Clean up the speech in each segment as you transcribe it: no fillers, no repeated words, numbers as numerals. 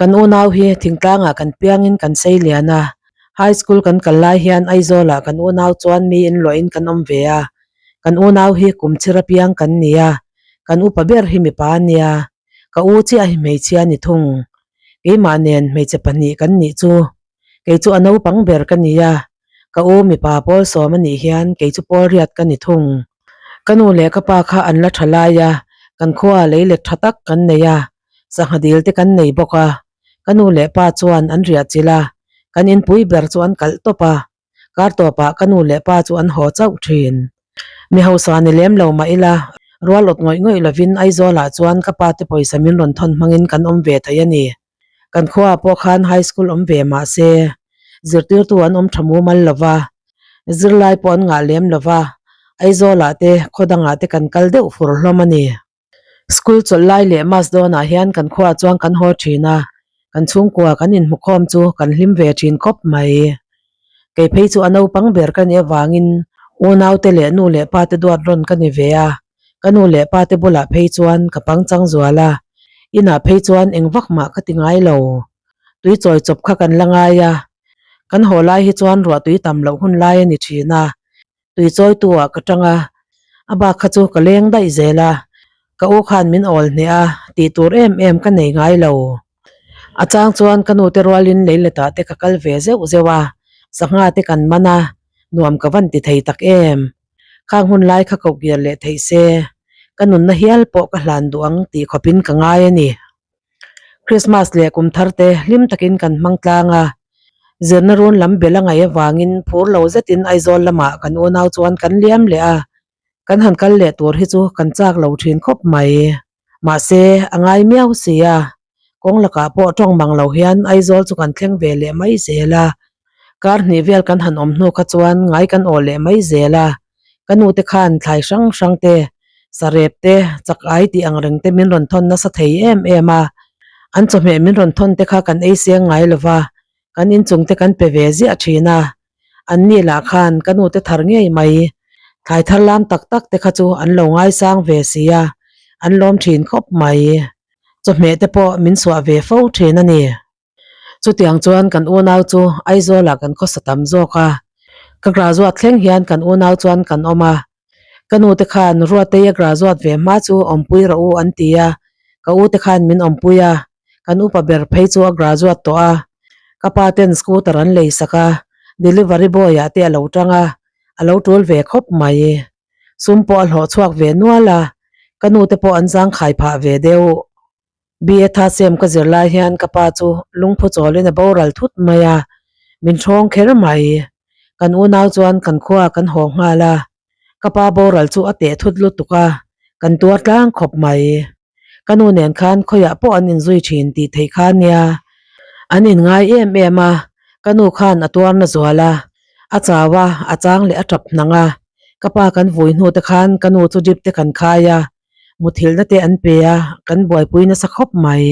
Kan unau hi thingtlangah kan piangin kan sei lian a, high school kan kal lai hian Aizawlah kan unau chuan mi inluahin kan awm ve a, kan unau hi kum chhir apiang kan ni a, kan upa ber hi mipa a nia, ka u chiah hi hmeichhia a ni thung. Keimah nen hmeichhe pahnih kan nih chu kei chu a naupang ber ka ni a, ka u mipa pawl sawm a nih hian kei chu pawl riat ka ni thung. Ka nu leh ka pa kha an la tha lai a, kan khua lei let tha tak kan nei a, sangha dil te kan nei bawk a, ka nu leh pa chuan an riah chilh a, kan inpui ber chu an kalh tawp a, kar tawpah ka nu leh pa chu an haw chauh thin. Mi hausa ni lem lo mah ila, rual awt ngawih ngawih lovin Aizawlah chuan ka pa te pawisa min rawn thawn hmangin kan awm ve thei a ni. Kan khuaah pawh khan high school awm ve mah se, zirtirtu an awm tha mumal lo va, zirlai pawh an ngah lem lo va, Aizawlah te khaw dangah te kan kal deuh fur hlawm a ni. School chawlh lai leh mas dawnah hian kan khuaah chuan kan haw thin a, kan chhungkua kan inhmukhawm chu kan hlim ve thin khawp mai. Kei phei chu a naupang ber ka nih avangin unaute leh nu leh pate duat rawn ka ni ve a, ka nu leh pate bulah phei chuan ka pangchang zual a, inah phei chuan eng vak mah ka ti ngai lo. Tui chawi chawp kha kan la ngai a, kan haw lai hi chuan ruah tui tam loh hun lai a ni thin a, tui chawi tu ah ka tang a, a bak kha chu ka leng daih zel a, ka u khan min awl hneh a, tih tur em em ka nei ngai lo. A chang chuan ka nu te rualin leiletah te ka kal ve zeuh zeuh a, sangha te kan man a, nuam ka van ti thei tak em. Khang hun lai kha koh kir leh theih se, ka nunna hial pawh ka hlan duh ang tih khawpin ka ngai a ni. Christmas leh kum thar te hlim takin kan hmang tlang a, zirna run lam bel a ngaih avangin phur lo zetin Aizawl lamah kan unau chuan kan liam leh a, kan han kal leh tur hi chu kan chak lo thin khawp mai. Mahse, a ngai miau si a, kawng lakah pawh tawng mang lo hian Aizawl chu kan thleng ve leh mai zel a, kar hnih vel kan han awm hnu kha chuan ngai kan aw leh mai zel a, ka nu te khan thlai hrang hrang te, sarep te, chak ai tih ang reng te min rawn thawn nasa thei em em a, an chawhmeh min rawn thawn te kha kan ei seng ngai lo va, kan inchung te kan pe ve ziah thin a, an ni lah khan ka nu te thar ngei mai, thlai thar lam tak tak te kha chu an lo ngaisang ve si a, an lawm thin khawp mai, chawhmeh te pawh min suah ve fo thin a ni. Chutiang chuan kan unau chu Aizawlah kan khawsa tam zawk a, ka graduate thleng hian kan unau chuan kan awm a, ka nu te khan Ruatei a graduate ve hma chu awmpui rawh u an ti a, ka u te khan min awmpui a, kan upa ber phei chu a graduate tawh a, ka pa ten scooter an lei sak a, delivery boy ah te a lo tang a, a lo tul ve khawp mai. Sum pawh a hlawh chhuak ve nual a, ka nu te pawh an zangkhai phah ve deuh. Bia tha sem ka zir lai hian ka pa chu lungphu chawlin a boral thut mai a, min hrawng kher mai. Kan unau chuan kan khua kan haw nghal a, ka pa boral chu a teh thut lutuk a, kan tuar tlang khawp mai. Ka nu nen khan khawiah pawh an inzui thin tih theih kha nia. An inngai em em a, ka nu khan a tuar na zual a, a chau a, a chang leh a tap hnang a. Ka pa kan vui hnu te khan ka nu chu drip te kan khai a, muthilhna te an pe a, kan buaipui nasa khawp mai.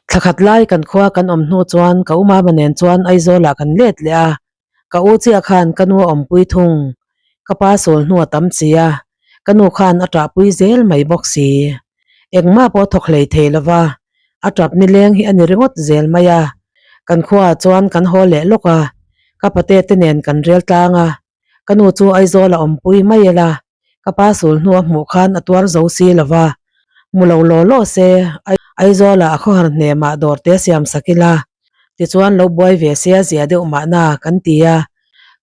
Thla khat lai kan khua kan awm hnu chuan ka u mama nen chuan Aizawlah kan let leh a, ka u chiah khan ka nu a awmpui thung. Ka pa sawl hnu a tam chi a, ka nu khan a ṭahpui zel mai bawk si. Engmah pawh thawk hlei thei lo va, a ṭap nileng hi a ni ringawt zel mai a. Kan khuaah chuan kan haw leh lawk a, ka pate te nen kan rel tlang a, ka nu chu Aizawl a awmpui mai ela, ka pa sul hnu a hmuh khan a tuar zo si lo va, hmu lo law law se, Aizawlah a khawhar hnemah dawr te siam sak ila, tichuan lo buai ve sia zia deuh mahna kan ti a,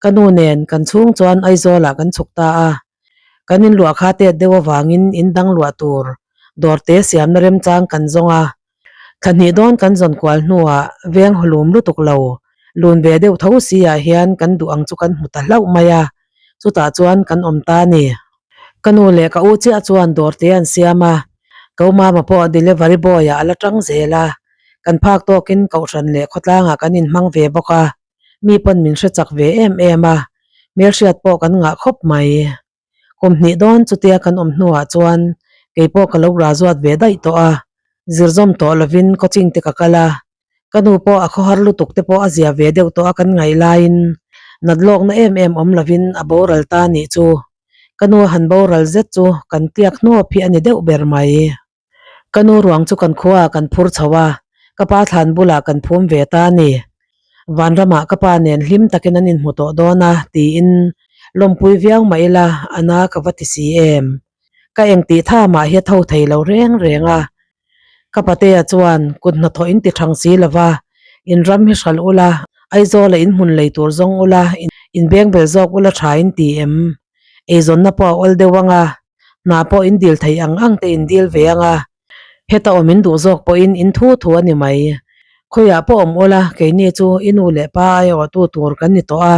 ka nu nen kan chhung chuan Aizawlah kan chhuk ta a, kan inluah kha tet deuh avangin in dang luah tur dawr te siamna remchang kan zawng a, Thla hnih dawn kan zawn kual hnuah veng hawlum lutuk lo, lun ve deuh tho si ah hian kan duh ang chu kan hmu ta hlauh mai a, chutah chuan kan awm ta a ni. Ka nu leh ka u chiah chuan dawr te an siam a, ka u mama pawh delivery boy ah a la tang zel a, kan phak tawkin kohhran leh khawtlangah kan inhmang ve bawk a, mi pawn min hre chak ve em em a, hmelhriat pawh kan ngah khawp mai. Kum hnih dawn chutia kan awm hnuah chuan kei pawh ka lo graduate ve daih tawh a, zirzawm tawh lovin coaching te ka kal a, ka nu pawh a khawhar lutuk te pawh a zia ve deuh tawh a kan ngaih laiin nat lawkna em em awm lovin a boral ta nih chu ka nu a han boral zet chu kan tliak hnuap hi a ni deuh ber mai. Ka nu ruang chu kan khuaah kan phur chho a, Ka pa thlan bulah kan phum ve ta a ni. Vanramah ka pa nen hlim takin an inhmu tawh dawn a, tiin lawmpui viau mah ila a na ka va ti si em. Ka engtih tha mah hi a tho thei lo reng reng a. Ka patea chuan kut hnathawh in ti thang si lo va, in ram hi hral ula, Aizawla in hmun lei tur zawng ula, in beng bel zawk ula tha in ti em? Eizawnna pawh a awl deuh ang a, hna pawh in dil thei ang ang te in dil ve ang a, heta awm in duh zawk pawhin in thu thu a ni mai. Khawiah pawh awm ula, keini chu i nu leh pa aiawhtu tur kan ni tawh a,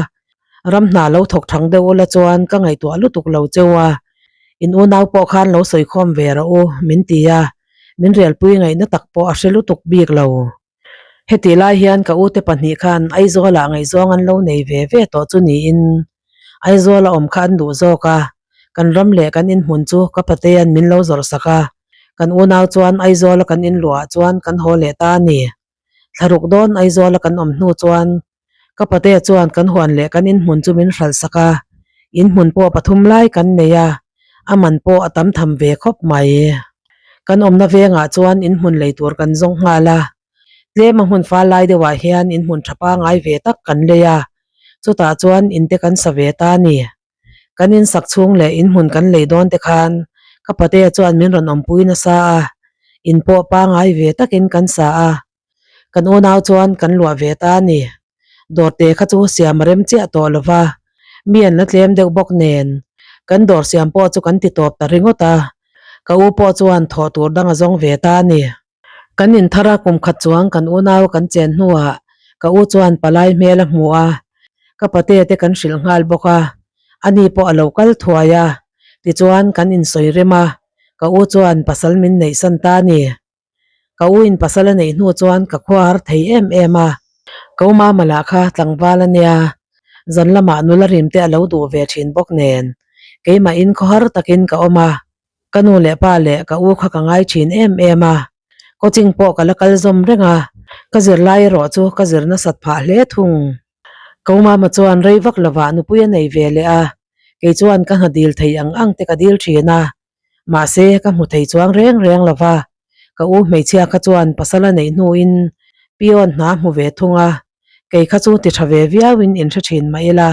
Ram hna lo thawk thang deuh ula chuan ka ngaihtuah lutuk lo cheu a, in unau pawh khan lo sawikhawm ve rawh u, min ti a, min relpui ngaihna tak pawh a hre lutuk bik lo. Hetih lai hian ka ute pahnih khan Aizawlah ngaihzawng an lo nei ve ve tawh chu niin Aizawla awm kha an duh zawk a, kan ram leh kan inhmun chu ka patea'n min lo zawrh sak a, kan unau chuan Aizawla kan inluah chuan kan haw leh ta a ni. Thlaruk dawn Aizawla kan awm hnu chuan Ka patea chuan kan huan leh kan inhmun chu min hralh sak a, inhmun pawh pathum lai kan nei a, a man pawh a tam tham ve khawp mai. Kan awmna vengah chuan inhmun lei tur kan zawng nghal a, tlem a hmun fal lai deuhah hian inhmun tha pangai ve tak kan lei a, chutah chuan inte kan sa ve ta a ni. Kan insak chhung leh inhmun kan lei dawn te khan ka patea chuan min rawn awmpui nasa a, in pawh pangai ve takin kan sa a. Kan unau chuan kan luah ve ta a ni. Dawrte kha chu siam a rem chiah tawh lo va, mi an la tlem deuh bawk nen kan dawr siam pawh chu kan ti tawp ta ringawt a, ka u pawh chuan thawh tur dang a zawng ve ta a ni. Kan inthar a kum khat chuang kan unau kan chen hnuah ka u chuan palai hmel a hmu a, ka pate te kan hrilh nghal bawk a, ani pawh a lo kal thuai a, tichuan kan insawi rem a, ka u chuan pasal min neihsan ta a ni. Ka u in pasal a neih hnu chuan ka khua har thei em em a, ka u mama lah kha tlangval a nia, zan lamah nula rim te a lo duh ve thin bawk nen keimah in khaw har takin ka awm a, ka nu leh pa leh ka u kha ka ngai thin em em a, coaching pawh ka la kal zawm reng a, ka zirlai erawh chu ka zir nasat phah hle thung. Ka u mama chuan rei vak lovah nupui a nei ve leh a, kei chuan ka hna dil thei ang ang te ka dil thin a, Mahse, ka hmu thei chuang reng reng lo va, ka u hmeichhia kha chuan pasal a neih hnuin peon hna hmu ve thung a, kei kha chu ti tha ve viauin inhre thin mah ila,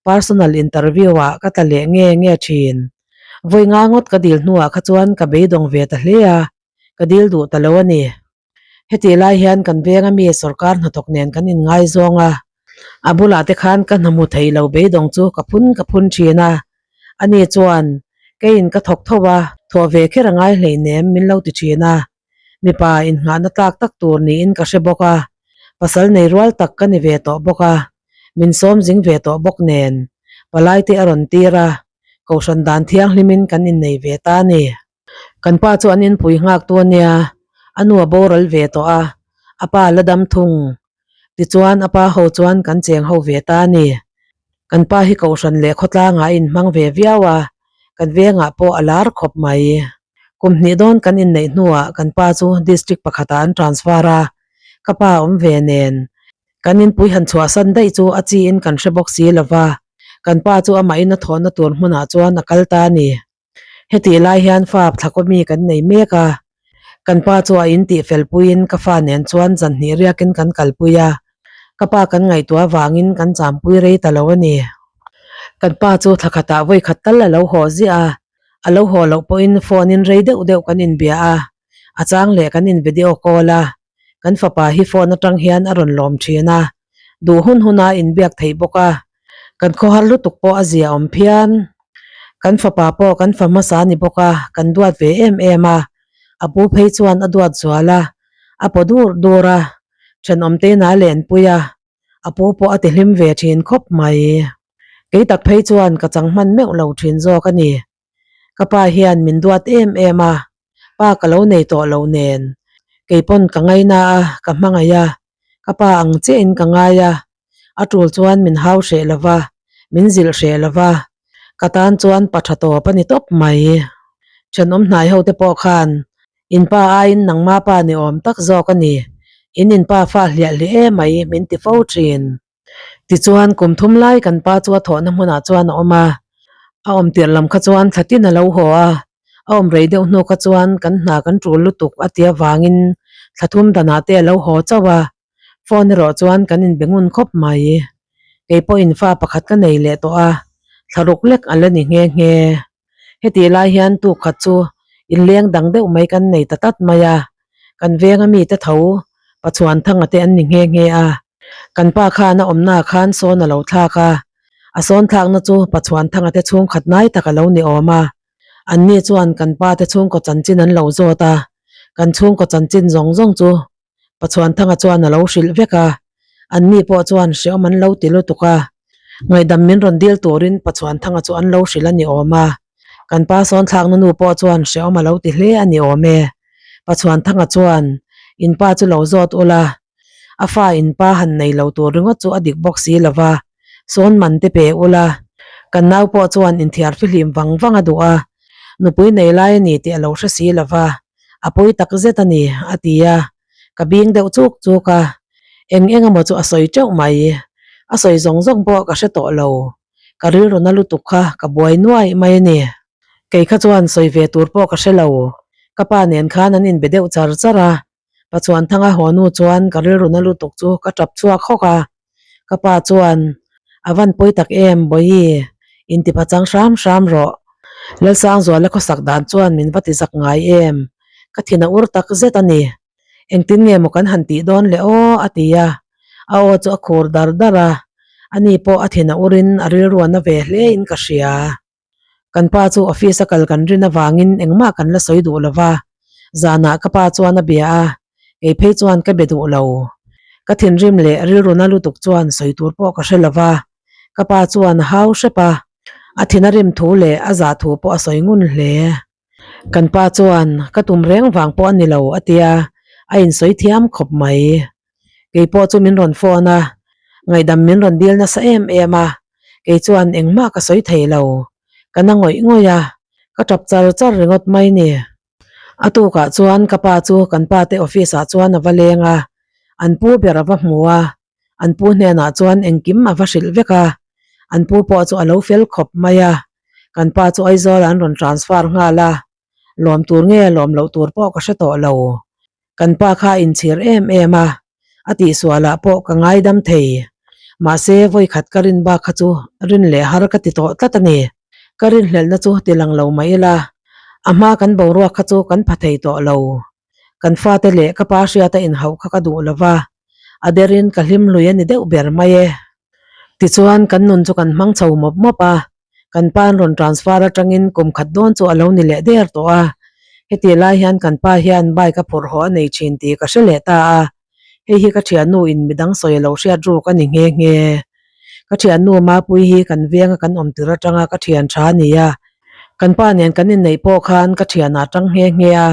personal interview ah ka tla leh nge nge thin. Vawi nga ngawt ka dil hnuah kha chuan ka beidawng ve ta hle a, ka dil duh ta lo a ni. Hetih lai hian kan venga mi sorkar hnathawk nen kan inngaizawng a, a bulah te khan ka hna hmu thei lo beidawng chu ka phun ka phun thin a, ani chuan keiin ka thawk tho a, thawh ve kher a ngai hleinem min lo ti thin a, mipa innghahna tlak tak tur niin ka hre bawk a, pasal nei rual tak ka ni ve tawh bawk a, min sawm zing ve tawh bawk nen palai te a rawn tir a, kohhran dan thianghlimin kan innei ve ta a ni. Kan pa chu an inpui nghak tu ania, a nu a boral ve tawh a, a pa la dam thung. Tichuan a pa ho chuan kan cheng ho ve ta a ni. Kan pa hi kohhran leh khawtlangah a inhmang ve viau a, kan vengah pawh a lar khawp mai. Kum hnih dawn kan inneih hnuah kan pa chu district pakhatah an transfer a, ka pa awm ve nen. Kan inpui han chhuahsan daih chu a chiin kan hre bawk si lo va, kan pa chu amahin a thawhna tur hmunah chuan a kal ta a ni. Hetih lai hian fa thlakaw mi kan nei mek a, kan pa chu a in tih fel puiin ka fa nen chuan zan hnih riakin kan kalpui a, ka pa kan ngaihtuah avangin kan champui rei ta lo a ni. Kan pa chu thla khatah vawi khat tal a lo haw ziah a, a lo haw loh pawhin phone in rei deuh deuh kan inbia a, a chang leh kan in video call a, kan fapa hi phone atang hian a rawn lawm thin a, duh hun huna inbiak theih bawk a, kan khawhar lutuk pawh a zia awm phian. Kan fapa pawh kan fa hmasa a ni bawk a, kan duat ve em em a, a pu phei chuan a duat zual a, a paw dur dur a, thenawm te in a lenpui a, a pu pawh a ti hlim ve thin khawp mai. Kei tak phei chuan ka chang hman meuh lo thin zawk a ni. Ka pa hian min duat em em a, pa ka lo nei tawh lo nen, kei pawn ka ngaina a, ka hmangaih a, ka pa ang chiahin ka ngai a, a tul chuan min hau hreh lo va, min zilh hreh lo va, ka tan chuan pa tha tawp a ni tawp mai. Thenawm hnai ho te pawh khan in pa aiin nangma pa ni awm tak zawk a ni, in in pa fa hliah hliah emai min ti fo thin. Tichuan, kum thum lai kan pa chu a thawhna hmunah chuan a awm a, a awm tirh lam kha chuan thla tin a lo haw a, a awm rei deuh hnu kha chuan kan hna kan tul lutuk a ti avangin Thla thum danah te a lo haw chauh a, phone erawh chuan kan inbe ngun khawp mai. Kei pawhin fa pakhat ka nei leh tawh a, thla ruk lek a la ni nghe nghe. Hetih lai hian tuk khat chu inleng dang deuh mai kan nei ta tlat mai a, kan venga mite tho Pachuan thanga te an ni nghe nghe a. Kan pa khan a awmnaah khan sawn a lo thlak a, a sawn thlakna chu Pachuan thanga te chhungkhat nai tak a lo ni awm a. Anni chuan kan pa te chhungkaw chanchin an lo zawt a, kan chhungkaw chanchin zawng zawng chu Pachuanthanga chuan a lo hrilh vek a, anni pawh chuan hreawm an lo ti lutuk a, ngaihdam min rawn dil turin Pachuanthanga chu an lo hrilh a ni awm a, kan pa sawn thlakna nu pawh chuan hreawm a lo ti hle a ni awm e. Pachuanthanga chuan, In pa chu lo zawt ula, a fa in pa han nei lo tur ringawt chu a dik bawk si lo va, sawn man te pe ula, kan nau pawh chuan inthiar fihlim vang vang a duh a, nupui nei lai a ni tih a lo hre si lo va. A pawi tak zet a ni, a ti a. Ka bing deuh chuk chuk a. Eng eng emaw chu a sawi teuh mai. A sawi zawng zawng pawh ka hre tawh lo. Ka rilru na lutuk kha ka buai nuai mai a ni. Kei kha chuan sawi ve tur pawh ka hre lo. Ka pa nen khan an inbe deuh char char a. Pachuanthanga haw nu chuan ka rilru na lutuk chu ka tap chhuak hawk a. Ka pa chuan, A van pawi tak em, Bawihi, intipa chang hram hram rawh. Lalsangzuala khawsak dan chuan min va ti zak ngai em? Ka thin a ur tak zet a ni. Engtin nge maw kan han tih dawn le aw? a ti a. A aw chu a khur dar dar a. Ani pawh a thin a urin a rilru a na ve hle in ka hria. Kan pa chu office a kal kan rin avangin engmah kan la sawi duh lo va, zanah ka pa chuan a bia a, kei phei chuan ka be duh lo. Ka thinrim leh rilru na lutuk chuan sawi tur pawh ka hre lo va, ka pa chuan a hau hrep a, a thin a rim thu leh a zah thu pawh a sawi ngun hle. Kan pa chuan ka tum reng vang pawh a ni lo a tia, a insawi thiam khawp mai. Kei pawh chu min rawn phone a, ngaihdam min rawn dil nasa em em a, kei chuan engmah ka sawi thei lo. Ka na ngawih ngawih a, ka tap char char ringawt mai ni. A tukah chuan ka pa chu kan pa te office ah chuan a va leng a, an pu ber a va hmu a, an pu hnenah chuan engkim a va hrilh vek a, an pu pawh chu a lo fel khawp mai a, kan pa chu Aizawl ah an rawn transfer nghal a, lawm tur nge lawm loh tur pawh ka hre tawh lo. Kan pa kha a inchhir em em a, a tihsualah pawh ka ngaidam thei. Mahse, vawikhat ka rin bak kha chu rin leh har ka ti tawh tlat a ni. Ka rinhlelhna chu ti lang lo mah ila, a hma kan boruak kha chu kan pha thei tawh lo. Kan fate leh ka pa hriata inhauh kha ka duh lo va, a derin ka hlim lui a ni deuh ber mai e. Tichuan, kan nun chu kan hmang chho mawp mawp a, Kan pa an rawn transfer atangin kum khat dawn chu a lo ni leh der tawh a, hetih lai hian kan pa hian bike a phurh haw a nei thin tih ka hre leh ta a, hei hi ka thiannu in midang sawi a lo hriat ruk a ni nghe nghe. Ka thiannu Mapui hi kan venga kan awm tir atanga ka thian tha a ni a, kan pa nen kan inneih pawh khan ka thianah tang nghe nghe a,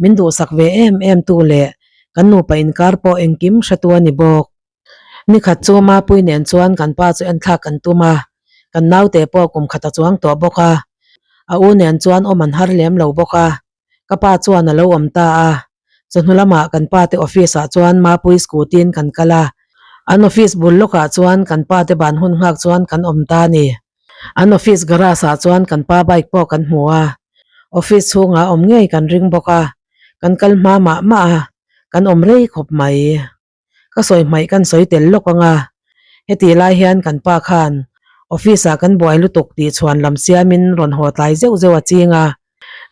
min duhsak ve em em tu leh kan nupa inkar pawh engkim hretu a ni bawk. Nikhat chu Mapui nen chuan kan pa chu enthlak kan tum a, kan naute pawh kum khat a chuang tawh bawk a, a u nen chuan awm an har lem lo bawk a, ka pa chuan a lo awm ta a, chawhnu lamah kan pa te office ah chuan Mapui scooty in kan kal a, an office bul lawkah chuan kan pa te ban hun nghak chuan kan awm ta a ni. An office garage ah chuan kan pa bike pawh kan hmu a, office chhungah awm ngei kan ring bawk a, kan kal hma mah mah a, kan awm rei khawp mai. Ka sawi hmaih kan sawi tel lawk ang a, hetih lai hian kan pa khan office ah kan buai lutuk tih chhuan lam siamin rawn haw tlai zeuh zeuh a ching a,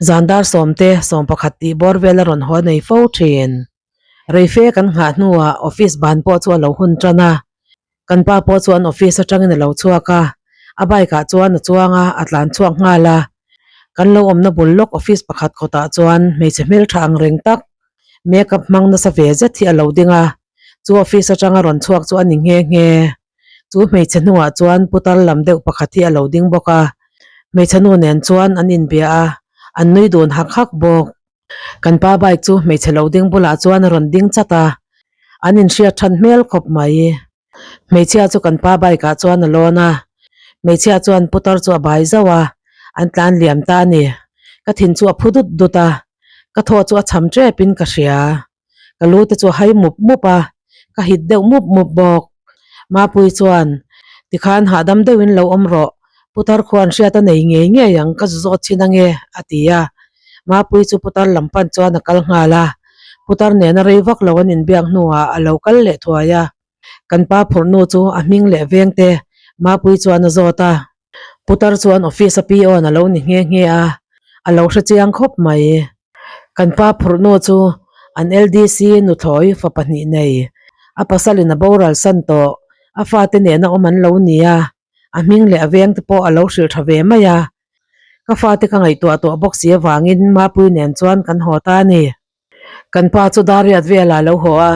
zan dar sawmte sawmpakhat tih bawr vel a rawn haw nei fo thin. Reife kan nghah hnuah office ban pawh chu a lo hun tan a, kan pa pawh chuan office atangin a lo chhuak a, a bike ah chuan a chuang a, a tlan chhuak nghal a. Kan lo awmna bul lawk office pakhat kawtah chuan hmeichhe hmeltha ang reng tak Makeup hmang nasa ve zet hi a lo ding a, chu office atanga rawn chhuak chu a ni nghe nghe. Chu hmeichhe hnungah chuan putar lam deuh pakhat hi a lo ding bawk a, hmeichhe nu nen chuan an inbia a, an nui dun hak hak bawk. Kan pa bike chu hmeichhe lo ding bulah chuan a rawn ding chat a, an inhriat than hmel khawp mai. Hmeichhia chu kan pa bike ah chuan a lawn a, hmeichhia chuan putar chu a bai zauh a, an tlan liam ta a ni. Ka thin chu a phu dut dut a, ka thaw chu a cham tep in ka hria. Ka lu te chu a hai mup mup a, ka hit deuh mup mup bawk. Mapui chuan, Tikhan hahdam deuhin lo awm rawh, putar khuan hriat a nei ngei ngei ang ka zu zawt chin ange, a ti a. Mapui chu putar lam pan chuan a kal nghal a. Putar nena rei vak lo an inbiak hnuah a lo kal leh thuai a. Kan pa phurhnu chu a hming leh veng te Mapui chuan a zawt a. Putar chuan office a peon a lo ni nghe nghe a, a lo hre chiang khawp mai. Kan pa phurhnu chu an LDC nuthlawi fa pahnih nei, a pasalin a boral san tawh, a fate nena awm an lo ni a, a hming leh a veng te pawh a lo hrilh tha ve mai a. Ka fate ka ngaihtuah tawh bawk si avangin Mapui nen chuan kan haw ta a ni. Kan pa chu Dariat velah a lo haw a,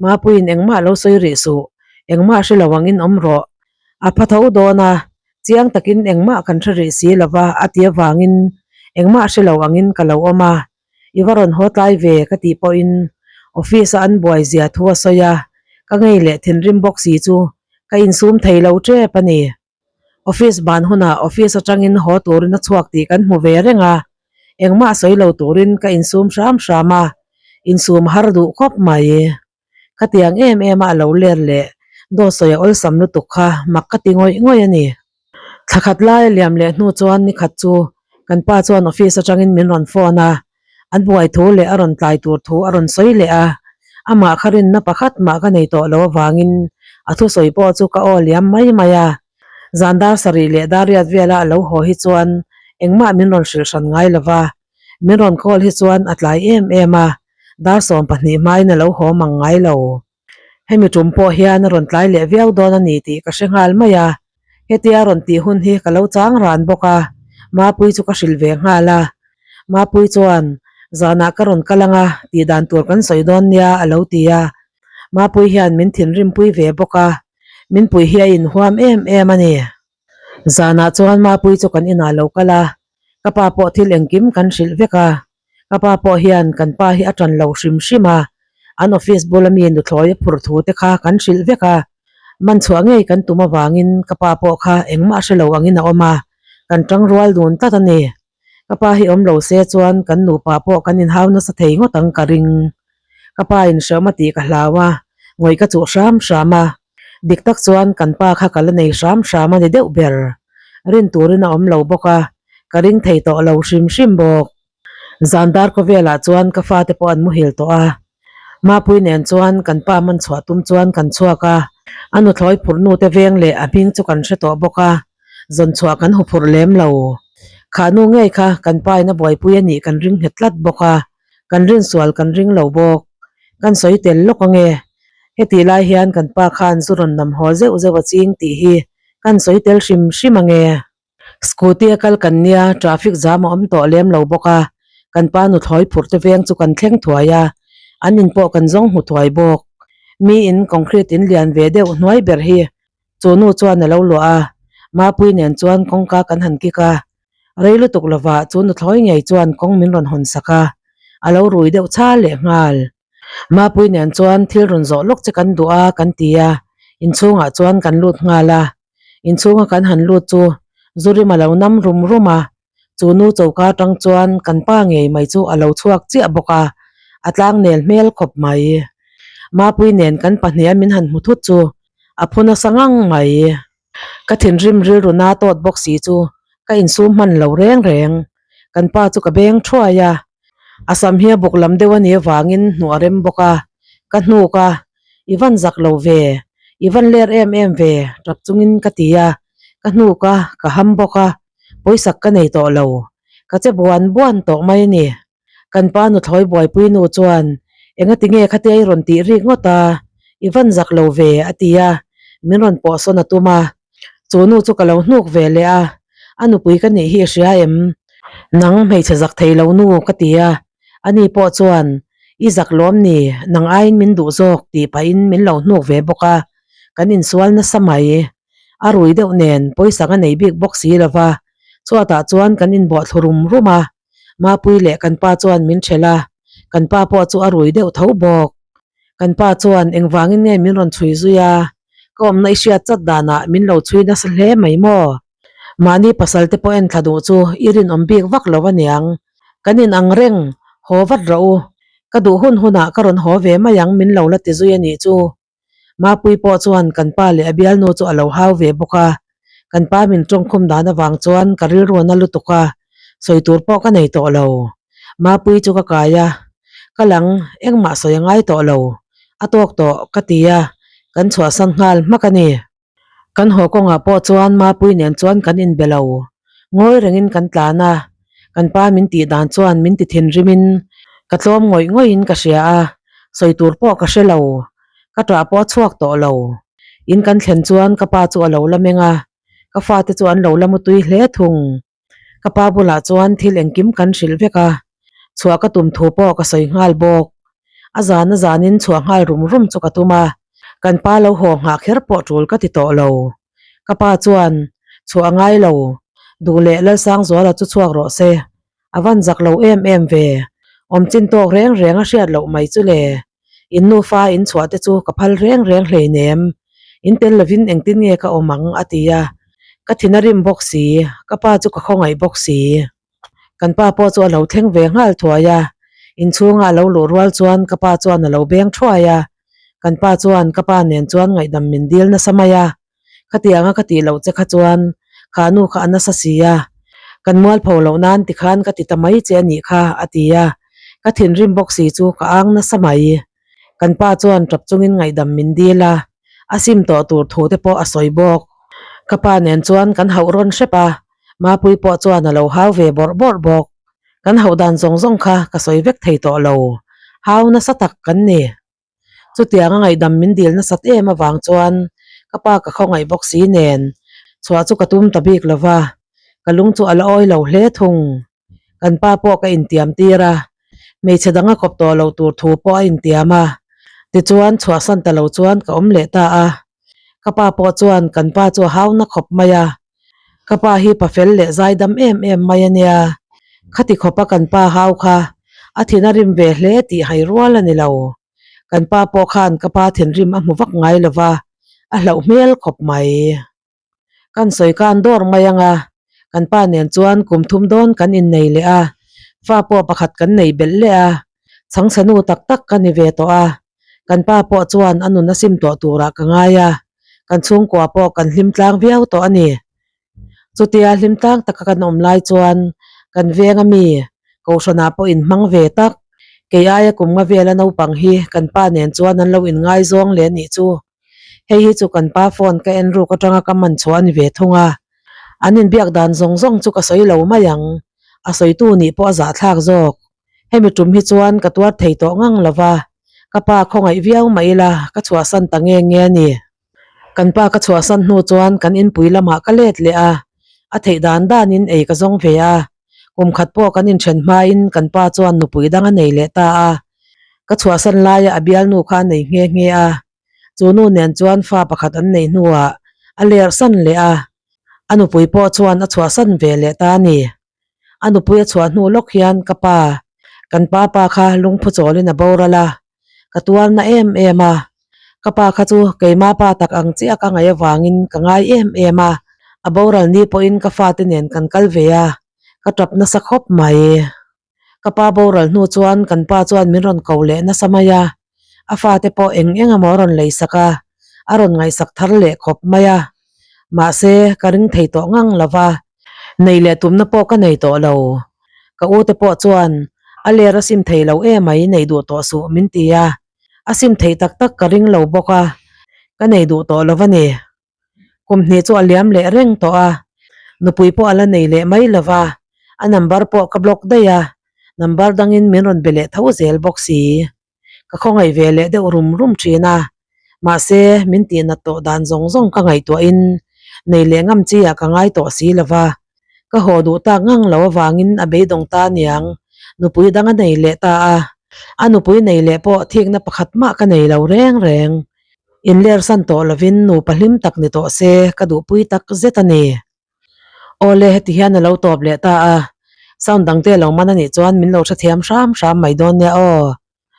Mapuiin engmah lo sawi rih suh, engmah hre lo angin awm rawh. A pha tho dawn a, chiang takin engmah kan hre rih si lova a ti avangin engmah hre lo angin ka lo awm a, i va rawn haw tlai ve ka tih pawhin office a an buai zia thu a sawi a, ka ngei leh thinrim bawk si chu ka insum thei lo tep a ni. Office ban hunah office atangin haw turin a chhuak tih kan hmu ve reng a, engmah sawi lo turin ka insum hram hram a, insum har duh khawp mai. Khatiang em em a a lo ler leh dawt sawi a awlsam lutuk kha mak ka ti ngawih ngawih a ni. Thla khat lai a liam leh hnu chuan ni khat chu kan pa chuan office atangin min rawn phone a, an buai thu leh a rawn tlai tur thu a rawn sawi leh a, amah kha rinna pakhat mah ka nei tawh lo avangin a thusawi pawh chu ka aw liam mai mai a. Zan dar sarih leh dar riat vela a lo haw hi chuan engmah min rawn hrilh hran ngai lo va, min rawn call hi chuan a tlai em em a, dar 12 hmain a lo haw mang ngai lo. Hemi tum pawh hian a rawn tlai leh viau dawn a ni tih ka hre nghal mai a, hetia rawn tih hun hi ka lo chang ran bawk a, Mapui chu ka hrilh ve nghal a, Mapui chuan zanah ka rawn kal ang a tih dan tur kan sawi dawn nia a lo ti a, Mapui hian min thinrimpui ve bawk a, min pui hi a inhuam em em a ni. Zanah chuan Mapui chu kan inah lo kal a, ka pa pawh thil engkim kan hrilh vek a, Ka pa pawh hian kan pa hi a tan lo hrim hrim a, an office bula mi nuthlawi a phur thu te kha kan hrilh vek a, man chhuah ngei kan tum avangin ka pa pawh kha engmah hre lo angin a awm a, kan tang rual dun tlat a ni. Ka pa hi awm lo se chuan kan nupa pawh kan inhau nasa thei ngawt ang ka ring. Ka pa in hreawm a tih ka hlau a, ngawih ka chuh hram hram a, dik tak chuan kan pa kha ka la nei hram hram a ni deuh ber. Rin turin a awm lo bawk a, ka ring thei tawh lo hrim hrim bawk. Zan dar khawvelah chuan ka fate pawh an muhil tawh a, Mapui nen chuan kan pa man chhuah tum chuan kan chhuak a, a nuthlawi phurh nu te veng leh a hming chu kan hre tawh bawk a, zawn chhuah kan hu phurh lem lo. Kha nu ngei kha kan pa in a buaipui a nih kan ring nghet tlat bawk a, kan rinsual kan ring lo bawk. Kan sawi tel lawk ange, hetih lai hian kan pa khan zu rawn nam haw zeuh zeuh a ching tih hi kan sawi tel hrim hrim ange. Scooty a kal kan nia, traffic jam a awm tawh lem lo bawk a, kan pa nuthlawi phurh te veng chu kan thleng thuai a, an in pawh kan zawng hmu thuai bawk. Mi in concrete in lian ve deuh hnuai ber hi chu nu chuan a lo luah a, Mapui nen chuan kawngka kan han kik a, rei lutuk lovah chu nuthlawi ngei chuan kawng min rawn hawn sak a, a lo rui deuh chhal leh nghal. Mapui nen chuan thil rawn zawh lawk che kan duh a kan ti a, inchhungah chuan kan lut nghal a. Inchhunga kan han lut chu Zurim a lo nam rum rum a, chu nu choka atang chuan kan pa ngei mai chu a lo chhuak chiah bawk a, a tlang nel hmel khawp mai. Mapui nen kan pahniha min han hmu thut chu a phu nasa ngang mai. Ka thinrim rilru na tawt bawk si chu ka insum hman lo reng reng. Kan pa chu ka beng thuai a, a sam hi a buk lam deuh a nih avangin hnuh a rem bawk a, ka hnuk a, I van zak lo ve, i van ler em em ve tap chungin ka ti a, ka hnuk a, ka ham bawk a, pawisak ka nei tawh lo, ka che buan buan tawh mai a ni. Kan pa nuthlawi buaipui nu chuan, Engati nge khatia i rawn tih rik ngawt a, i van zak lo ve a ti a, min rawn pawh sawn a tum a. Chu nu chu ka lo hnuk ve leh a, a nupui ka nih hi i hria em? Nang hmeichhe zak thei lo nu ka ti a, ani pawh chuan, I zak lawm ni, nang aiin min duh zawk tih pahin min lo hnuk ve bawk a, kan insual nasa mai. A rui deuh nen pawisang a nei bik bawk si lo va, chhuatah chuan kan inbawh thlu rum rum a, Mapui leh kan pa chuan min ṭhelh a, kan pa pawh chu a rui deuh tho bawk. Kan pa chuan engvangin nge min rawn chhui zui a, ka awmna i hriat chat danah min lo chhui nasa hle mai maw? Mahni pasal te pawh en thla duh chu i rinawm bik vak lo aniang. Kan in ang reng, haw vat rawh u. Ka duh hun hunah ka rawn haw ve mai ang min lo la ti zui a nih chu. Mapui pawh chuan kan pa leh a bialnu chu a lo hau ve bawk a, kan pa min tawngkhum dan avang chuan ka rilru na lutuk a, sawi tur pawh ka nei tawh lo. Mapui chu ka kai a. Ka lang, engmah sawi a ngai tawh lo. A tawk tawh, ka ti a, kan chhuahsan nghal hmak a ni. Kan haw kawngah pawh chuan Mapui nen chuan kan inbe lo. Ngawi rengin kan tlan a, kan pa min tih dan chuan min ti thinrimin ka tlawm ngawih ngawihin ka hria a, sawi tur pawh ka hre lo. Ka ṭah pawh a chhuak tawh lo. In kan thlen chuan ka pa chu a lo la meng a, ka fate chu an lo la mutui hle thung. Ka pa bulah chuan thil engkim kan hrilh vek a, chhuah ka tum thu pawh ka sawi nghal bawk. A zan a zanin chhuah nghal rum rum chu ka tum a, kan pa lo haw nghah kher pawh tul ka ti tawh lo. Ka pa chuan, Chhuah a ngai lo, duh leh Lalsangzuala chu chhuak rawh se, a van zak lo em em ve, awm chin tawk reng reng a hriat loh mai chu le. In nufa in chhuah te chu ka phal reng reng hleinem, in tel lovin engtin nge ka awm ang a ti a, ka thin a rim bawk si, ka pa chu ka khawngaih bawk si. Kan pa pawh chu a lo thleng ve nghal thuai a, inchhunga a lo luh rual chuan ka pa chuan a lo beng thuai a, kan pa chuan ka pa nen chuan ngaihdam min dil nasa mai a, Khatianga ka tih loh che kha chuan kha nu kha a nasa si a, kan mualpho loh nan tikhan ka ti ta mai che a nih kha, a ti a. Ka thinrim bawk si chu ka ang nasa mai. Kan pa chuan tap chungin ngaihdam min dil a, a sim tawh tur thu te pawh a sawi bawk. Ka pa nen chuan kan hauh rawn hrep a, Mapui pawh chuan a lo hau ve bawrh bawrh bawk. Kan hauh dan zawng zawng kha ka sawi vek thei tawh lo, hau nasa tak kan ni. Chutiang a ngaihdam min dil nasat em avang chuan ka pa ka khawngaih bawk si nen chhuah chu ka tum ta bik lo va, ka lung chu a la awi lo hle thung. Kan pa pawh ka intiam tir a, hmeichhe dang a kawp tawh loh tur thu pawh a intiam a, tichuan chhuahsan ta lo chuan ka awm leh ta a. Ka pa pawh chuan kan pa chu a hau na khawp mai a, Ka pa hi pa fel leh zaidam em em mai a nia. Khati khawpa kan pa hau kha a thin a rim ve hle tih hai rual a ni lo. Kan pa pawh khan ka pa thinrim a hmu vak ngai lo va, a hlauh hmel khawp mai. Kan sawi kan dawr mai ang a, kan pa nen chuan kum thum dawn kan innei leh a, fa pawh pakhat kan nei belh leh a, chhangchhe nu tak tak ka ni ve tawh a. Kan pa pawh chuan a nun a sim tawh turah ka ngai a, kan chhungkua pawh kan hlim tlang viau tawh a ni. Chutia hlim tlang taka kan awm lai chuan kan veng ami Kohhranah pawh inhmang ve tak. Kei aia kum nga vela naupang hi kan pa nen chuan an lo inngaizawng leh anih chu. Hei hi chu kan pa phone ka en ruk atanga ka man chhuah a ni ve thung a. An inbiak dan zawng zawng chu ka sawi lo mai ang, a sawitu nih pawh a zahthlak zawk. Hemi tum hi chuan ka tuar thei tawh ngang lo va, ka pa khawngaih viau mah ila ka chhuahsan ta nge nge a ni. Kan pa ka chhuahsan hnu chuan kan inpui lamah ka let leh a, a theih dan danin ei ka zawng ve a. Kum khat pawh kan inthen hmain kan pa chuan nupui dang a nei leh ta a, ka chhuahsan laia a bialnu kha a nei nghe nghe a. Chu nu nen chuan fa pakhat an nei hnuah a lerhsan leh a, a nupui pawh chuan a chhuahsan ve leh ta a ni. A nupui a chhuah hnu lawk hian ka pa, kan pa pa kha lungphu chawlin a boral a, ka tuar na em em a. Ka pa kha chu keima pa tak ang chiah ka ngaih avangin ka ngai em em a, a boral ni pawhin ka fate nen kan kal ve a, ka tap nasa khawp mai. Ka pa boral hnu chuan kan pa chuan min rawn ko leh nasa mai a, a fate pawh eng eng emaw a rawn lei sak a, a rawn ngaihsak thar leh khawp mai a. Mahse, ka ring thei tawh ngang lo va, nei leh tumna pawh ka nei tawh lo. Ka u te pawh chuan a ler a sim thei lo emai nei duh tawh suh min ti a, a sim thei tak tak ka ring lo bawk a, ka nei duh tawh lo va ni. Kum hnih chu a liam leh reng tawh a, nupui pawh a la nei leh mai lo va, a number pawh ka block daih a, number dangin min rawn be leh tho zel bawk si. Ka khawngaih ve leh deuh rum rum thin a, mahse min tihnat tawh dan zawng zawng ka ngaihtuahin nei leh ngam chi ah ka ngai tawh si lo va, ka haw duh tak ngang lo avangin a beidawng ta niang, nupui dang a nei leh ta a, a nupui nei leh pawh thikna pakhat mah ka nei lo reng reng. Inlersan tawh lovin nupa hlim tak ni tawh se ka duhpui tak zet a ni. Awle heti hian a lo tawp leh ta a, sound dangte a lo man a nih chuan min lo hrethiam hram hram mai dawn nia aw.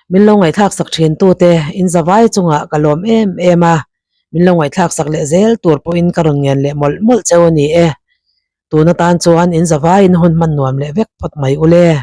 Min lo ngaihthlak sak thin tute in zavai chungah ka lawm em em a, min lo ngaihthlak sak leh zel tur pawhin ka rawn ngen leh mawlh mawlh cheu a ni e. Tun atan chuan in zavaiin hun hman nuam leh vek phawt mai ule.